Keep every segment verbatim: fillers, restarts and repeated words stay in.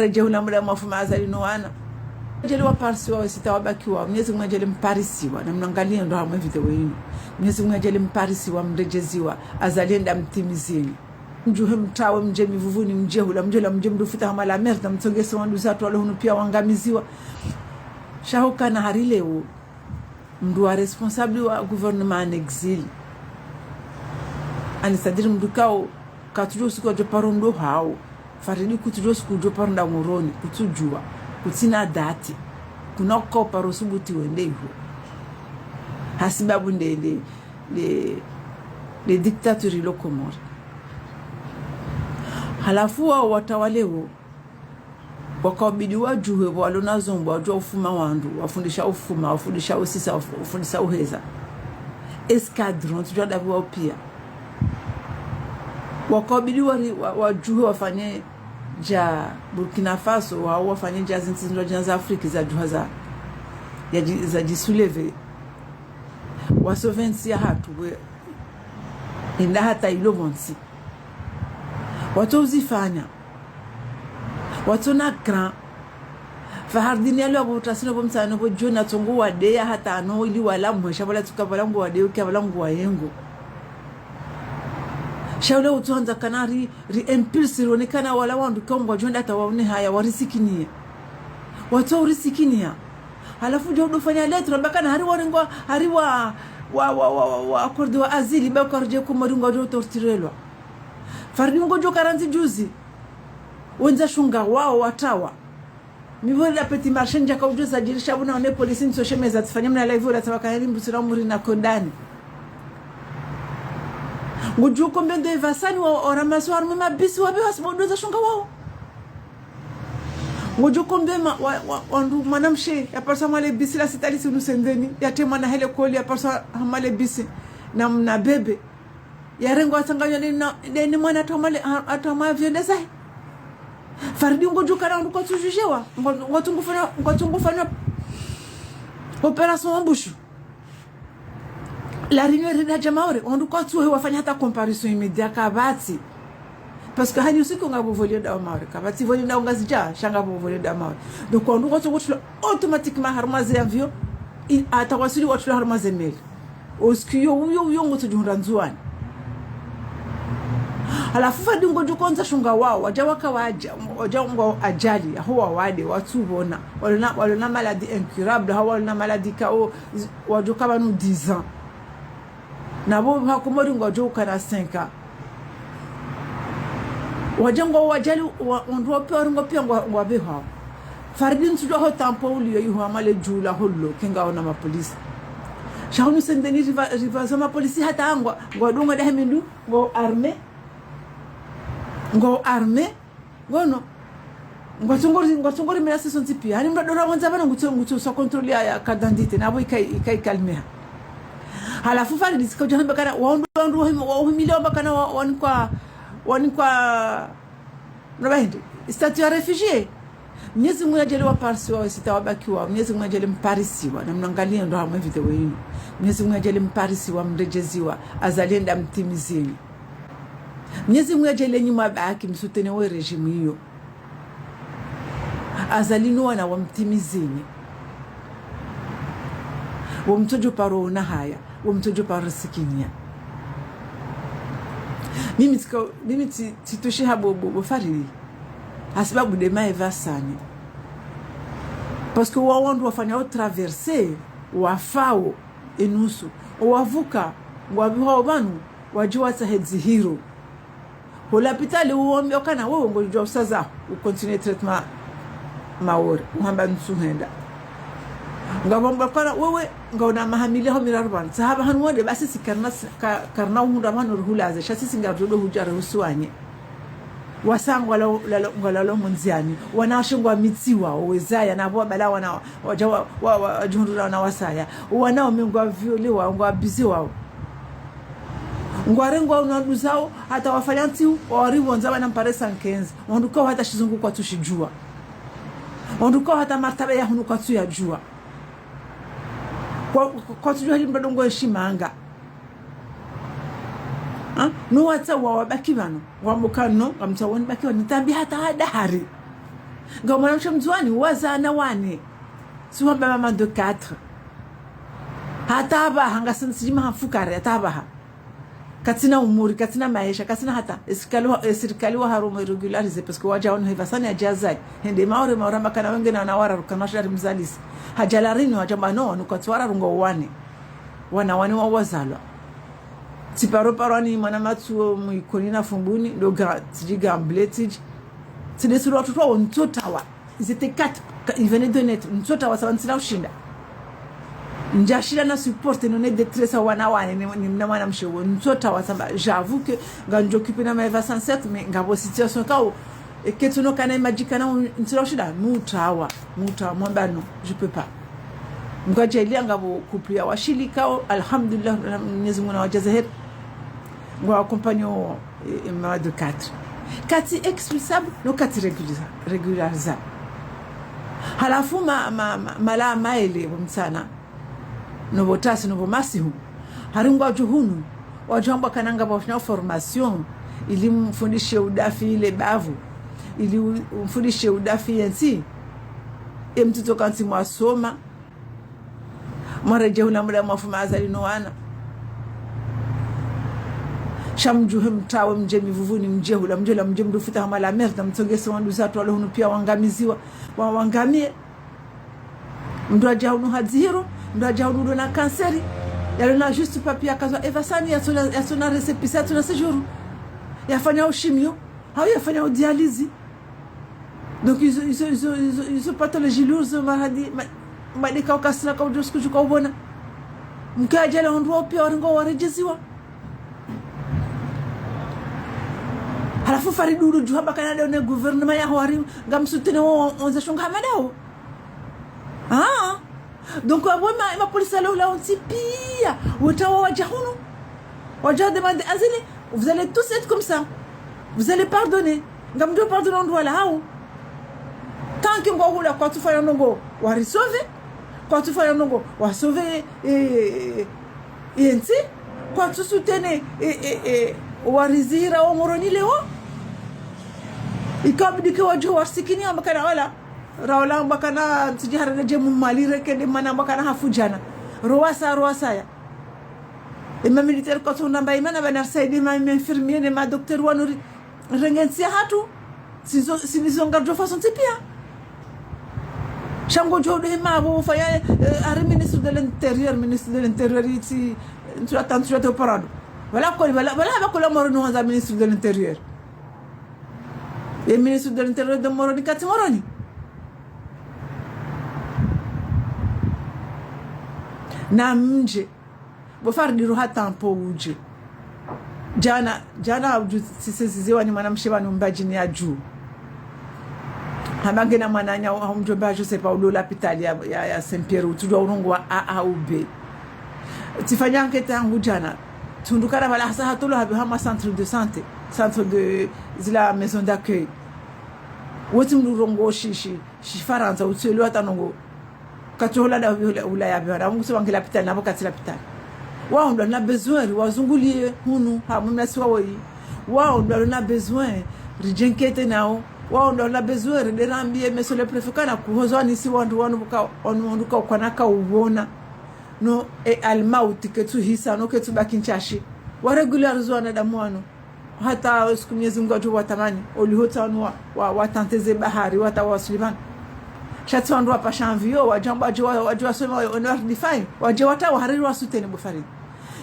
Redjeyi hula muda mwafu ma Azali no wana. Mnyezi Mungu yadjaanlie waparisiwa wasi hata wabakiwa. Mnyezi Mungu yadjaanlie mparisiwa. Na mnangalie ndo hamwe video yinu. Mnyezi Mungu yadjaanlie mparisiwa, mredjeziwa. Azali yende yamtimizeni. Mdjuhe mtrawe mdje Mivuvuni mdje hula mdje hula mdje mdru futa hama la merde mtsongese wanduzatru walo hunu pia wangamiziwa. Sha hukana hari leo. Mndru wa responsable wa gouvernement en exil. Ani c'est-à-dire mndru kao, katsudjuwa usiku wadjo paro ndo hawo. Faridi kutsudjuwa usiku udjo paro nda Moroni, kutsudjuwa, kutsina date. Kuna ukao paro subuti wende iho. Hasibabu nde, nde, nde, nde dictature ilo Komori. Halafu wao watawaleo, wakaubidi wadjuhe pvo walo na zombo, wadjuwa ufuma wandru, wafundisha ufuma, wafundisha usisa, waf-, wafundisha uheza. Escadron, tsudjuwa ndapvi wao pia. Wakaubidi wari, wa-, wadjuhe wafanye dja Burkina Faso, wao wafanye dja zintsi zindru dja za Afrika zadjuha za, ya dji-, zadjisoulever. Wasauver ntsi yahatru, we, enda hata ilo pvontsi. Watso uzifanya. Watso na cran. Fahardini yalo yapvo utasino pvo mtsano pvo djoni atsongo wadeya hata ano ili wala mwesha pvala tsuka pvala ngo wadeya ukia pvala ngo wayengo. Sha ule utsohandza kana ri, ri impulse rionekana wala wandru kao ngwadjo enda hata waone haya warisikiniya. Watso urisikiniya. Halafu djo udofanya lettre, mbakana hari warengwa, hari wa, wa, wa, wa, wa, wa accordé wa asile, ba ukaridje Komori ngwadjo torturelwa. Faridi ngodjo karandzi juzi. Wendza shunga wao watrawa. Mi pvo la Petit Marché ndjaka udjo zadjirisha pvo na one polisi ntso shemeza tsifanya mna live ula tsawaka yari mbusira muri na kondani. Ngodjo kombe ndo ivasani wa oramaso harumwa mabisi wabe wasi bodo za shunga wao. Ngodjo kombe ma, wa, wa, wandru mwanamshe, yaparisa mwa le bisi la Cité Lys hunu Sendeni, yatremwa na hele koli, yaparisa mwa le bisi na, na bebe. Yarengwa atsanganywa ne na, ne, ne mwana atrawa mwa le, a-, atrawa mwa avion nde zahe. Faridi ngodjo kana wandru kwatsu jugewa, ngo-, ngwatsungufanya, ngwatsungufanya opération embouche. La Réunion rida dja Maore, wandru kwatsu he wafanya hata comparution immédiate kapvatsi. Parce que hani usiku ngapvo vol yendao Maore, kapvatsi vol yendao Ngazidja, sha ngapvo vol yendao Maore. Donc wandru kwatsu kutulwa automatiquement harumwa ze avion, i-, hata wasili watulwa harumwa ze meli. Usiku uwo, uwo, uwo ngutsudjihundra Ndzuwani. Halafu Faridi ngodjo kondza shunga wao, wadja waka wadja, wadja ngwa ajali, aho wawade, watsupvona. Walo na, walo na maladie incurable, hau walo na maladie kao, zi-, wadjo ka pvanu dix ans. Na pvo pva Komori ngwadjo ukana cinq ans. Wadja ngwa ajali, wa-, wandru wao pia, wari ngwa pia ngwa, ngwa pvehwao. Faridi ntsudjuwa ho tampon uliyo iho hama le dju la holo, kenga ona mapolisi. Sha hunu Sendeni riva, riva za mapolisi hata ngwa, ngwa dunga dahe mindru, ngwa armé. Ngwa armé. Ngono. Ngwatsungori, ngwatsungori mela siso ntsi pia. Hani mndru adora wandza pvanu ngutso, ngutso sa contrôle ya, ya carte d'identité. Na pvo ikai, ikai calme ha. Halafu Faridi tsika udja hamba kana, wandru, wandru, wahim-, wahimile wamba kana wa-, wanikwa, wanikwa, mna bahindi. Statut ya réfugié. Mnyezi Mungu yadjaanlie waparisiwa wasi hata wabakiwa. Mnyezi Mungu yadjaanlie mparisiwa. Na mnangalie ndo hamwe video yinu. Mnyezi Mungu yadjaanlie mparisiwa, mredjeziwa. Azali yende yamtimizeni. Mnyezi Mungu yadjaanlie nyi mwabaki msoutenir we régime iyo. Azali no wana wamtimizeni. Wo mtsodjo paro ona haya, wo mtsodjo paro risikinia. Mimi tsika, mimi tsi, tsitoshiha bo, bo, bo Faridi. Hasibabu nde maevasani. Parce que wao wandru wafanyao traversée, wafao, enusu. Owavuka, ngwapvihwao pvanu, wadji watsahe dzihiro. Ho lapitali uwambiwa kana wewe ngodjo usaza, u continuer traitement Maore, uhamba ntsuhenda. Ngapvo wambwa kana wewe, ngauna maha mili ho miraru pvanu. Sahaba hanu wende, basi si karina, ka-, karina uhundra pvanu rihulaze, sha sisi ngarudjo hudja rihusuwanye. Wasa ngwala-, lala-, ngwalalo mondziani. Wanawashe ngwamitsiwa, owezaya, na pvo wabala wana, wadja wa-, wa-, wa-, wadjihundrula wana wasaya. Wanaume ngwaviolewa, ngwabiziwa. Ngwarengwa unandu zao, hata wafanya ntsihu, waripvondza wana mpare sankenzi. Wandru kao hata shizungu kwatsushidjuwa. Wandru kao hata martaba ya hunu kwatsuyadjuwa. Kwa, kwa, kwatsudjuwa hali mndru adongo eshimanga. Ha? No watsaha wabaki pvanu. Wambo kano, ngamtsaha wanibaki pvanu. Ntambi hata hadahari. Nga mwanamshe mndzuwani, wazana wane. Si wamba maman de quatre. Hata apvaha, ngasi ntsijima hamfukare, hata apvaha. Katsina umuri, katsina maesha, katsina hata. Esirikali wa, esirikali wa Haruma irégulariser, parce que wadja wanu hepvasani hadja zali. Hende Maore, Maore makana wenge na wana wararu, kana shari mzalisi. Hadja la rinu, hadja mba no, wanu kwatsu wararu ngo wane. Wana wane wa wazalwa. Tsiparo paro ani mwana matsuo mwikoni na fumbuni, ndo ga, tsiji ga mble, tsiji. Tside suru watoto wa ntsotawa. Ils étaient quatre, quand ils venaient de naître. Ntsotawa saba ntsina ushinda. Ndjashinda na supporter, none détresse wana wane, ni, ni mna mwanamshe wo. Ntsotawa saba, j'avoue que, nga ndjo occupé na maeva sans certes, mais ngapvo situation kao. Eka tsuno kana imagine kana un-, ntsina ushinda. Mutawa, mutawa, mwamba non, je peux pas. Mkwa djalia ngapvo couple ya washili kao, alhamdulillah, Mwenyezi Mungu na wajaze heri. Ngwa accompagné o, e, e, maman de quatre. Katsi expulsable, no katsi régulisa-, régularisable. Halafu ma, ma, ma, mala maele bo mtsana. No bo tasi, no bo masihu. Hari ngwadjo hunu, wadjo hamba kana ngapvo wafanya formation, ili mfundishe udafi ile bavu, ili u-, mfundishe udafi yentsi. E mtito kantsi mwasoma, mwaredje hula mula mwafuma Azali no wana. Sha mdjuhe mtawe mdje mivuvuni mdje hula, mdje hula mdje mdru futa hama la merde, mtsongese wanduzatru walo hunu pia wangamiziwa, wa, wangamie. Mndru adja hunu hadzihiro, mndru adja hunu ndo na kanseri. Yalo na juste papier akazwa epvasani, yatsuna, yatsuna récépissé, yatsuna séjour. Yafanya ushimio, hau yafanya udialyse. Donc, izo, izo, izo, izo, izo pathologie lourde, izo maradi, ma, madeka ukasina kaudjo siku djuka ubona. Mke adja la hundru wao pia waringo waredjeziwa. Halafu Faridu ulu djuha bakana deo ne gouvernement ya hwari, ngam soutenir wo onze shonga hamadao. Ah. Donc, apvo ma, ma police alo hula wontsi pia. Wota wa wadja hunu. Wadja demander asile. Vous allez tous être comme ça. Vous allez pardonner. Ngamdjo pardonner ondru wala hau. Tant que ngwa hula kwatsu fanya ndrongo, wari sauver. Kwatsu fanya ndrongo, wa sauver, eh, yentsi. Kwatsu soutenir, eh, eh, eh, warizihira wa Moroni leo. Ikabidi ke wadjo wasikini amba kana wala. Raola amba kana ntsidji harere dje mumali reke de mana amba kana hafu djana. Rowasa, rowasa ya. E ma militaire kwatsu namba imana bana risaidi ma, ma infirmier ne ma docteur wanu ri, renge ntsi ya hatru. Sizo, sinizo ngardjo façon tsi pia. Sha ngodjo de ma bo faya, eh, hari ministre de l'intérieur, ministre de l'intérieur itsi, ntsu ata, ntsu ata oparado. Voilà quoi, voilà, voilà, haba kola Moroni wanza ministre de l'intérieur. E ministre de l'intérieur de Moroni, katsi Moroni. Na mdje. Bo Faridu ro hata mpo udje. Djana, djana udju tsisesiziwa ni mwanamshe pvanu Mbadjini ya dju. Hamba ngena mwananya, ha mdjomba Joseph ulo lapitali ya, ya, ya Saint Pierre, utsudjuwa urongowa A, A ou B. Tsifanya enquête yangu djana. Tsunduka na pvala hasa hatolo hapvi hama centre de santé, centre de, zila maison d'accueil. Wotsi mndru urongowa shi, shi, shifarantsa, utsielewa hata ndrongo. Katsohola da hula, hula yapvi wana, mungu se wange lapitali, napvo katsi lapitali. Wao ndo na besoin, wazungulie, hunu, ha, mumna siwa woyi. Wao ndo na besoin, ridje enquête nao. Wao ndo na besoin, ride rambie, monsieur le préfet, kana kuhozwa nisi wandru wanu buka, wanu wandru ka, kwana ka uwona. No, e almauti ketsu hisa, no ketsu baki ntsashi. Wa régulariser wanadamu wanu. Hata siku Mwenyezi Mungu adjo watamani, oli hotsa wanu wa, wa, watanteze bahari, wata wasuli pvanu. Sha tsi wandru wapasha avion, wadjamba wadje wa, wadje wasome wa, wa, wa, define, wadje wata wa hariri wa soutenir bo Faridu.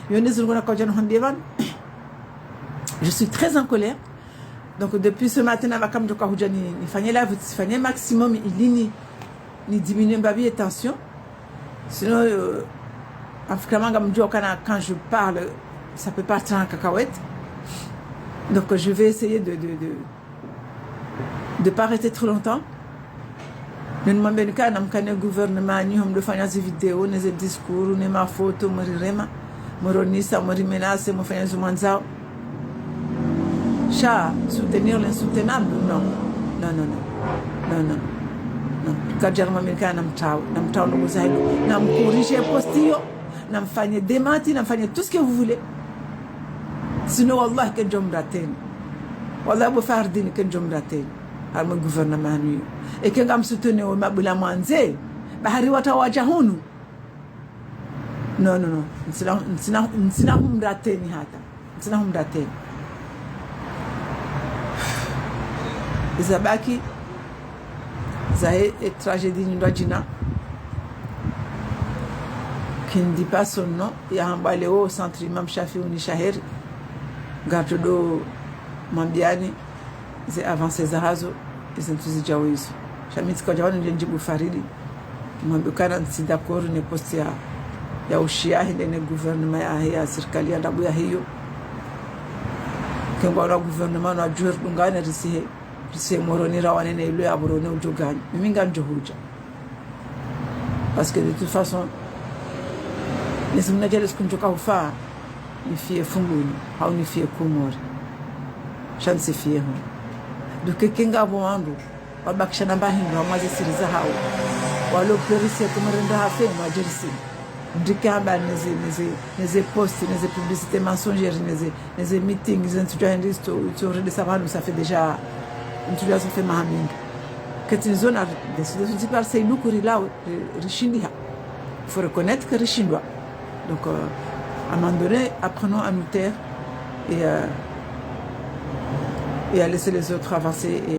Yo nde zirungu na kaudja no hambie pvanu. Je suis très en colère. Donc depuis ce matin, na pvaka mdjoka hudja ni, nifanye live, nifanye maximum ili ni, ni diminuer mbapvi ye tension. Sinon, euh, en fait, vraiment, ngamdjuwa kana, quand je parle, ça peut partir en cacahuète. Donc, je vais essayer de, de, de, de pas rester trop longtemps. Nini mwambe nika namkane gouvernement, nyi ho mdofanya zi vidéo, ne ze discours, ne mafoto, mrirema, mronisa, mrimenacer, mfanya zo mwandzao. Sha, soutenir l'insoutenable, non. Non, non, non. Non, non. Non. Kadjar mwambe nika namtawe, namtawe no kuzahidu, namcorriger post iyo, namfanye démenti, namfanye tout ce que vous voulez. Sinon, wallah, ke ndjomrateni. Wallah, bo Faridu, ke ndjomrateni. Harimwa gouvernement yanu iyo. Eka ngamsoutenir wo mabula mwandze, ba hari wata wadja hunu. Non, non, non. Ntsina, ntsina, ntsina humrateni hata. Ntsina humrateni. Izo zabaki, zahe, e tragédie nyindwa djina. Qui ne dit pas son nom, yahambwa leo centre Imam Shafi unisha heri. Ngartsodo mwambiani, ze avancées zahazo, izo ntsu zidjao izo. Sha mi tsika udja wanu ndje ndjibu Faridi. Mwambe ukana ntsi d'accord ne poste ya, ya ushia hindri ne gouvernement yahe, ya sirikali ya ndrabo yahe iyo. Kengwa ula gouvernement no adjuer dungane risihe, risihe Moroni rawane ne ilo ya Moroni udjogani. Mimi ngamdjo hudja. Parce que de toute façon, nisi mna djale siku ndjoka hufa, nifie Fumbuni, hau nifie Komori. Sha ntsifie ho. Donc, eka ngapvo wandru, wabakisha namba hindru, hamwaze siri zahao. Walo pleurer si Komori nda hafe, mwadjerisi. Ndike hamba neze, neze, neze post, neze publicité mensongère, neze, neze meeting, neze ntsu dja hindri sto, sto redesa pvanu, ça fait déjà, ntsu dja ça fait maha mingi. Ketsi nizona, décision, décision, c'est nous qui là, ri-, rishindiha. Faut reconnaître que rishindwa. Donc, euh, à un moment donné, apprenons à nous taire et, euh, et à laisser les autres avancer et